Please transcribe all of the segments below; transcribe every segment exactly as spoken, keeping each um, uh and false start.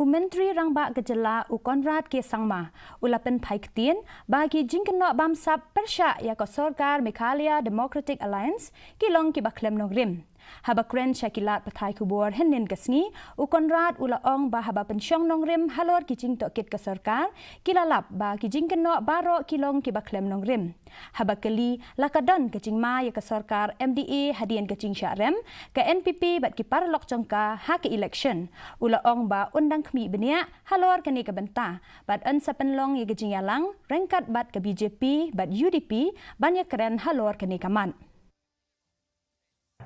U Myntri Rangbah ka jylla u Conrad K Sangma u la pynphai ktien ba ki jingkynnoh bamsap pyrshah ïa ka sorkar Meghalaya Democratic Alliance ki long kiba khlem nongrim. Haba kren sha ki lad pathai khubor hynnin ka sngi, u Conrad u la ong ba haba pynshong nongrim halor ki jingtohkit ka sorkar, ki la lap ba ki jingkynnoh baroh ki long kiba khlem nongrim. Haba kylli la ka don ka jingma ïa ka sorkar M D A hadien ka jingshah rem ka N P P bad ki paralok jong ka ha ka election, u la ong ba un dang khmih bniah halor kane ka bynta bad un sa pynlong ïa ka jingïalang ryngkat bad ka B J P bad U D P ban ïakren halor kane ka mat.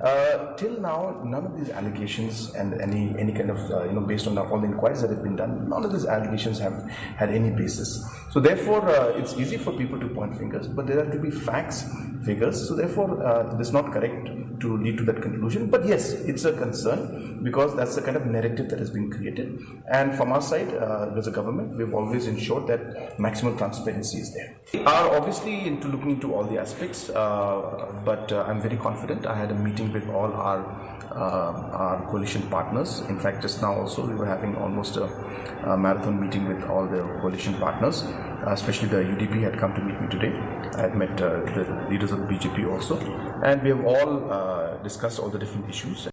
Uh, till now, none of these allegations and any any kind of uh, you know, based on all the inquiries that have been done, none of these allegations have had any basis. So therefore, uh, it's easy for people to point fingers, but there have to be facts, figures. So therefore, uh, it is not correct to lead to that conclusion. But yes, it's a concern because that's the kind of narrative that has been created. And from our side, uh, as a government, we've always ensured that maximum transparency is there. We are obviously into looking into all the aspects, uh, but uh, I'm very confident. I had a meeting with all our uh, our coalition partners. In fact, just now also we were having almost a, a marathon meeting with all the coalition partners. Uh, especially the U D P had come to meet me today. I had met uh, the leaders of the B J P also, and we have all uh, discussed all the different issues.